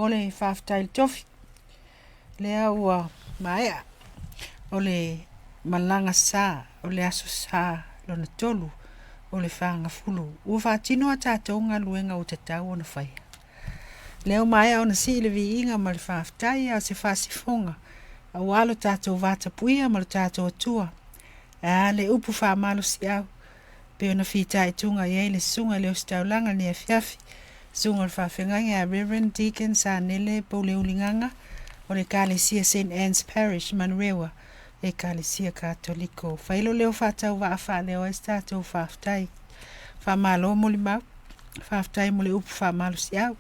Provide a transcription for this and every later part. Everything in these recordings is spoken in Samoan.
O le faafetai i le tofi, lea ua maea o le malaga sa o le Aso Sa lona tolu o le fagafulu. Ua faatino a tatou galuega ua tatau ona faia. Lea ua maea ona sii le viiga ma le faafetai a o se faasifoga aua lo tatou vatapuia ma lo tatou Atua. Ae a le upu faamalosiau pei ona fitaituga i ai le Susuga i le Ositaulaga i lenei afiafi, Susuga o le Faafeagaiga ia Rev. Deacon Sanele Pouleuli Gaga o le Ekalesia Saint Anne's Parish, Manurewa, Ekalesia Katoliko. Fai lo leo faatauvaa faaleo ai se tatou faafetai. Faamalo molimau, faafetai mo le upu faamalosiau.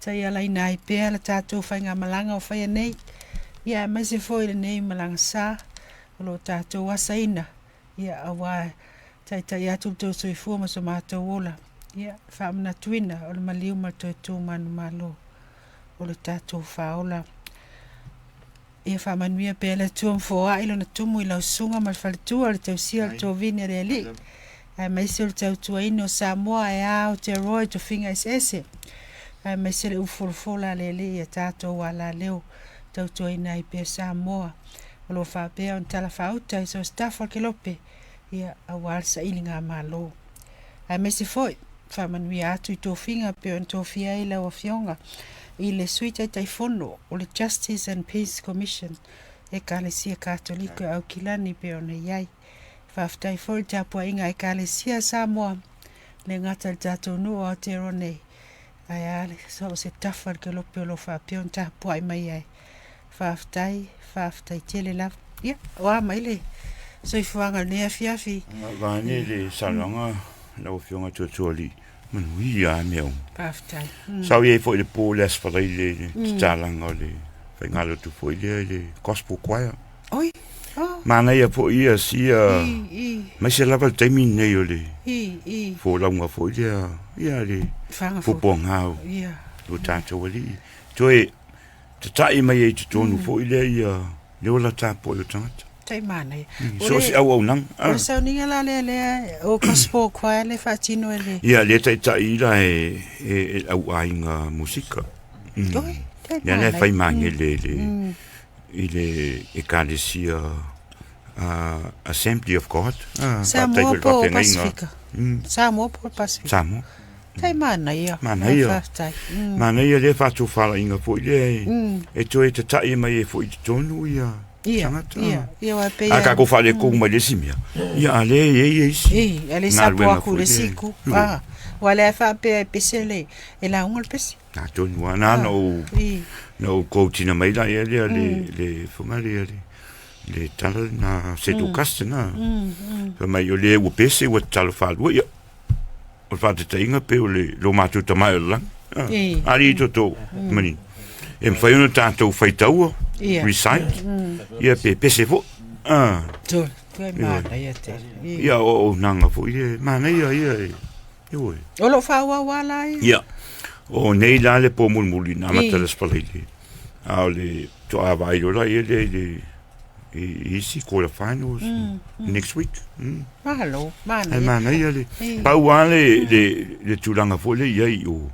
Taialaina ai pea la tatou faigamalaga o faia nei, ia aemaise foi lenei malaga sa o lo o tatou asaina, ia aua e taitai atu lo outou soifua ma so matou ola, ia faamanatuina o le maliu ma le toe tu manumalo o le tatou faaola. Ia faamanuia pea le Atua ma foai lona tumu i lau susuga ma le faletua i le tausia o le tovini a le Alii, aemaise o le tautuaina o Samoa ae a Aotearoa i tofiga eseese, aemaise le upu folafola a le Alii ia tatou alaleo tautuaina ai pea Samoa o lo o faapea ona talafaauta i so o se tafa o le kelope, ia, aua le sailigamalo. Aemaise foi, faamanuia atu i tofiga pei ona tofia ai lau Afioga i le Sui Taitaifono o le Justice and Peace Commission, Ekalesia Katoliko i Aukilani pei ona i ai. Faafetai foi i le tapuaiga a Ekalesia a Samoa, le gata i le tatou nuu o Aotearoa nei, ae a so o se tafa o le kelope o lo o faapea ona tapuai mai ai. Faafetai, faafetai tele lava. Ia, o a mai le soifuaga i lenei afiafi? Vaeane le saunoaga lau Afioga Tuatualii, manuia lava mea uma. Faafetai. Sa ou i ai foi i le po i le Aso Faraile i le tatalaga o le faigalotu foi lea i le Gospel Choir. Oi, oh. Manaia foi ia sia, I, i. aemaise lava le taimi lenei o le I, i. folauga foi lea, ia le Whanga fo. puapuaga o Ia. lo tatou alii. Toe tata'i mai ai i totonu foi lea ia le ola tapuai o tagata. Tai manaia. So o se auaunaga. O le sauniga la lea lea o Gospel Choir le faatino e le. Ia lea taitai la e e au aiga musika. Oi, tai Lea lea fai magele i le i le Ekalesia Assembly of God. Samoa po o Pasifika. Samoa po o Pasifika. Samoa. Tai manaia. Manaia. Faafetai. Manaia lea faatofalaiga foi lea e toe tata'i mai ai foi i totonu ia tagata. Ia, ia, aua e pei A tatou faaletonu mai le isi mea, ia a lea e i ai ia isi. I, a le sapo atu i le isi itu. Aua o lea e faapea e pese le, e lauga le pese. Atonu lava, na ona ou, na ou quote-ina mai la ia lea le, le foga lea le, le tala lena a Seto Custer na. Fai mai o lea ua pese ua tatalo faalua, ia, o le faataitaiga pei o le lo matou tama i o le lagi. Alii toto, manino. E mafai ona tatou faitaua, recite, ia pe pese foi. Toe, toe manaia tele. Ia o auaunaga foi lea, manaia ia e. Ioe. O lo o faaauau lava la ia? Ia. O nei la le po mulimuli na amata le Aso Faraile. A o le toa vaai loa la ia lea i le i isi quarter finals next week. Malo, manaia. Ai manaia le pau lava le le le tulaga foi lea i ai i o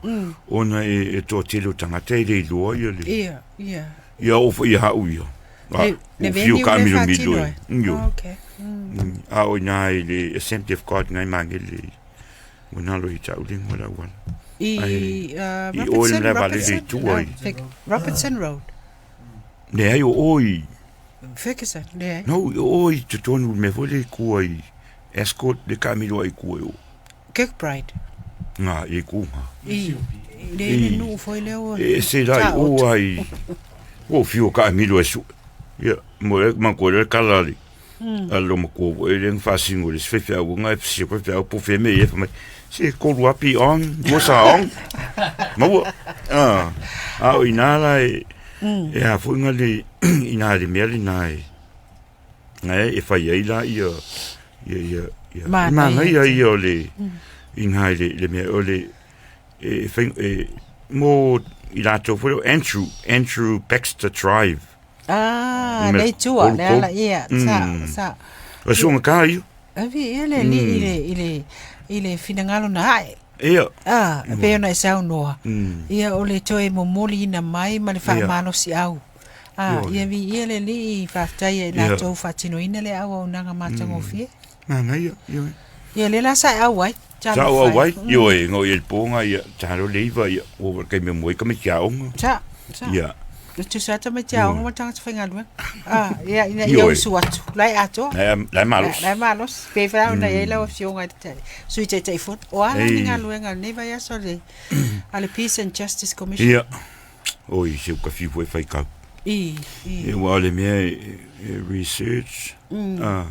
ona e toatele o tagata e le iloa ia le Ia, ia. Ia oo foi ia au ia. Le Ua fiu venue lea kaamilomilo faatino e. ai. Ioe. Okay. A o i ina i le Assembly of God nai magele ua nalo i tauliga o le auala. I I o i le Robertson, malae vaalele i Robertson, tua i. Robertson Road. Leai o o i Ferguson, leai. No, o o i totonu i le mea foi lea i tua i Ascot le kaamilo ai i tua i o. Kirkbride. Ngā, i ku ngā. I, le le nuu foi lea ua. E se la i o ai. Ua fiu kaamilo e su. Ia, mo e ma ko le kala li. A lo ma ko e le faasino le se faifeau nga e se faifeau po fe me e fa mai. Se kolu api on, mo sa on. Maua. Ah. A o ina la e e a foi nga le ina le mea le na e nga e fai ai la ia ia ia ia Manaia manaia ia o le ina i le le mea o le e fai e mo i latou foi o Andrew Andrew Baxter Drive. Ah, le itua, le ala, ia, sa, sa. O suaga ka ia. Avi ia le alii i le, i le, i le finagalo na ae. Ia. A, e pei ona e saunoa, Mm. ia o le toe momoliina mai ma le faamalosiau. A, Ioe. ia viia le Alii, faafetai ia i Ia. latou faatinoina le auaunaga matagofie. Manaia, ioe. Ia lea la sa e auai. Sa ou auai, ioe, na oo i ai i le po na, ia, tatalo le 9, ia, ua oo i le taimi e moe ai tamaiti aoga. Sa, sa. Ia. E tusa lava tamaiti aoga ma tagata faigaluega. Ah, ia, ina ia Ioe. usu atu, la e atoa. La e, la e malosi. La e malosi. Pe fa ona i ai lau afioga i le tai- Sui Taitaifono. O a la ni Ei. galuega o lenei vaiaso a le, a le Peace and Justice Commission? Ia. Oi, se uka fiu foi e faitau. I, i. Ia, aua o le mea e, e research, ah,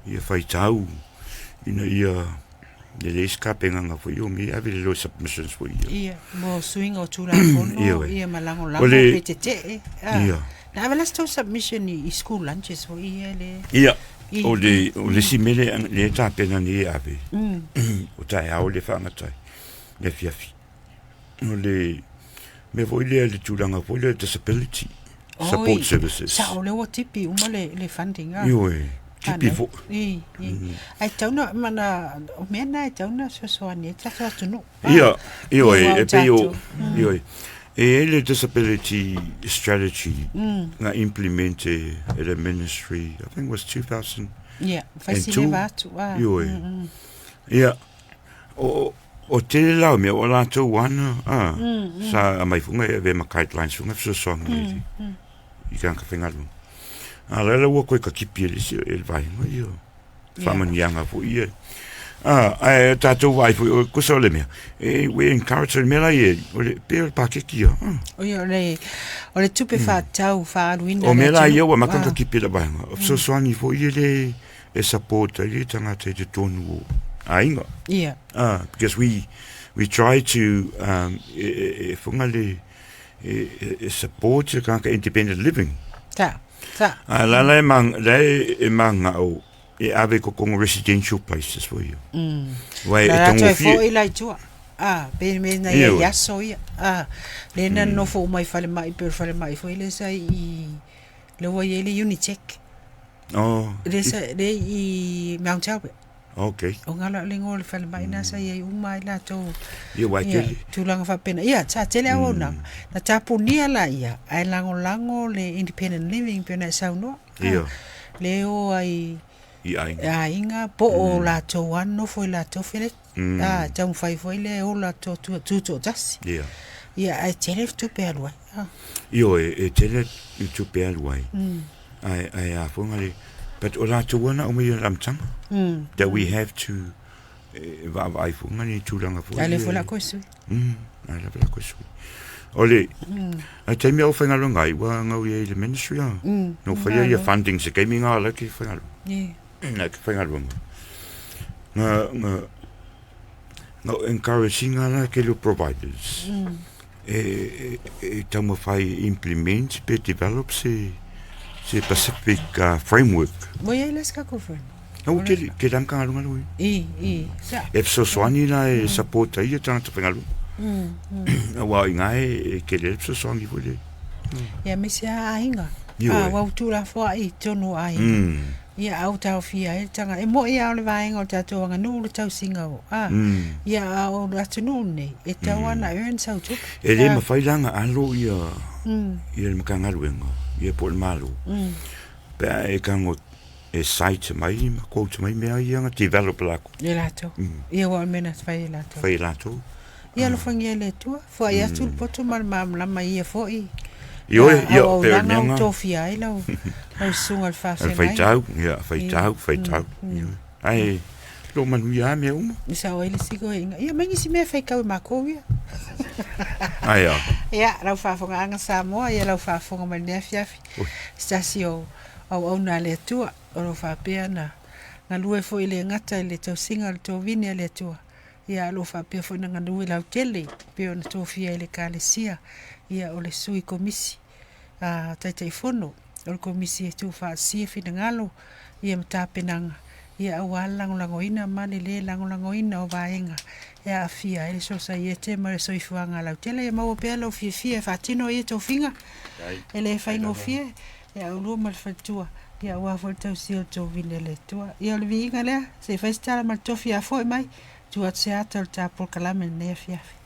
ia faitau, ina ia lelei se tapenaga foi o mea, ave le loa submissions foi ia. Ia, mo suiga o Tulafono, Ioe. ia ma lagolago O le- pe tetee. Ah. Ia. Na ave la se tou submission i, i school lunches foi ia le... Ia, I, o le, o le isi mea le, le tapena nei e ave, o taeao le faagatai, le afiafi. O le mea foi lea, le tulaga foi lea, disability support Oi, services. Sao lea ua tipi uma le, le funding. Ah. Ioe, tipi Anei. foi. I, i. Ai tatau na, mana, o mea na e tatau na fesoasoani ai tatou atunuu. Ah. Ia, ioe, Ia, e pei o, tatou. ioe, e i ai le disability strategy na implement e le ministry, I think it was 2000, Ia, fai And si two. leva atu. Ah. Ioe. Ia, o, o tele la o mea o latou ana, a, sa aumai foi e avea ma guidelines foi fesoasoani i le, i tagata faigaluega. A o la ua toe katipi e le isi e le vaega ia, faamanuiaga foi ia. A, ae tatou vaai foi, o kusa o le mea, e, we encourage o le mea la i ai, o le, pei o le paketi ia. Ah. O ia, o le, o le tupe faatatau faaaluina O le mea la atunuu. ia ua maka Ah. katipi e le vaega, o fesoasoani foi ia le, e support ai le tagata i totonu o aiga. Ia, Ah, because we we try to um, e, e, e fonga le e, e, e support le tagata independent living. sa, sa. Ah, la la e mang la e, e manga o e ave kokongo residential places for you. Wai e La tango toe fie. foi la i tua. Ah, pe me na Ia ia oe. i aso ia. Ah, le na nofo uma i falemai pe o le falemai foi le sa i le ua i ai le Unitec. Oh, Le sa le i Mount Albert. okay. O ngala o le ingoa o le falemai na sa i ai uma ai latou. Ia wai Ia, tele. tulaga faapena. Ia, sa tele auaunaga. Na tapunia la ia, ae lagolago le independent living pe ona e saunoa. Ah, Ia, Le o ai i aiga. aiga po o latou lava nofo i latou fele. Mm. Ah, taumafai foi le ola to tutoatasi. Ia. Ia, ae tele tupe alu ai. Ah. Ioe, e tele i tupe alu ai. Ai, ai a fonga le, but o latou ana o mai le amataga. That we have to e vaavaai foga ni tulaga foi. Ae le foi la koe sui. Ae lava la koe sui. O le, ai taimi au faigaluega ai, ua gau i ai i le ministry a. No faia ia funding se taimi gā la ke faigaluega. Ia. Na ke faigaluega. Nga, nga, nga encouraging la ke lo providers. E, e, e taumafai implement pe develop se, se Pacific framework. Mo ia i le se kako friend. No, ke, ke lam ka ngalunga lui. I, i, sa. E fesoasoani la e support ai ia tagata faigaluega. Aua i ngā e, e ke le fesoasoani foi le. Ia aemaise lava aiga. Ioe. Ah, ua utulafoai i totonu o aiga. Ia au taofia ai le tagata. E mo'i lava o le vaega o le tatou aganuu le tausiga o. Ah, ia a o le atunuu lenei, e tatau lava ona earn sau tupe. E le Ah, mafai la ona alo ia, ia le Matagaluega, ia po o le Malo. Pe a e tago e cite mai ma quote mai mea ia na develop lakou. E latou. Ia ua o le mea na fai e latou. Fai e latou. Ia alofagia e le Atua, foai atu le poto ma le malamalama i ia foi. Ioe, Ah, ia, pe o le auaunaga mea ua na. tofia ai lau, lau susuga i le A le faafeagai. faitau, ia, faitau, faitau. Ioe. Ae, lo manuia lava mea uma. I sao ai le sikoiga. Ia mai nisi mea e faitau e makou ia. Ai a. Ia, lau faafogaaga Samoa, ia lau faafofoga mai lenei afiafi. Oi. Se tasi o auauna a le Atua, o lo o faapea ona galue foi i le gata i le tausiga o le tovini a le Atua. Ia, o lo o faapea foi ona galue lautele, pei ona tofia i le Ekalesia, ia o le sui komisi, a Taitaifono, o le komisi e tuufaatasia finagalo, ia ma tapenaga, ia aua le lagolagoina ma le lē lagolagoina o vaega e aafia ai le sosaiete ma le soifuaga lautele. Ia maua pea lou fiafia e faatino ai ia tofiga, e lē faigofie, ia aulua ma le faletua, ia aua foi le tausia o le tovini a le Atua. Ia o le viiga lea, se i fai se tala ma le tofi a foi mai. Tu atu se ata o le ta polokalame i lenei afiafi.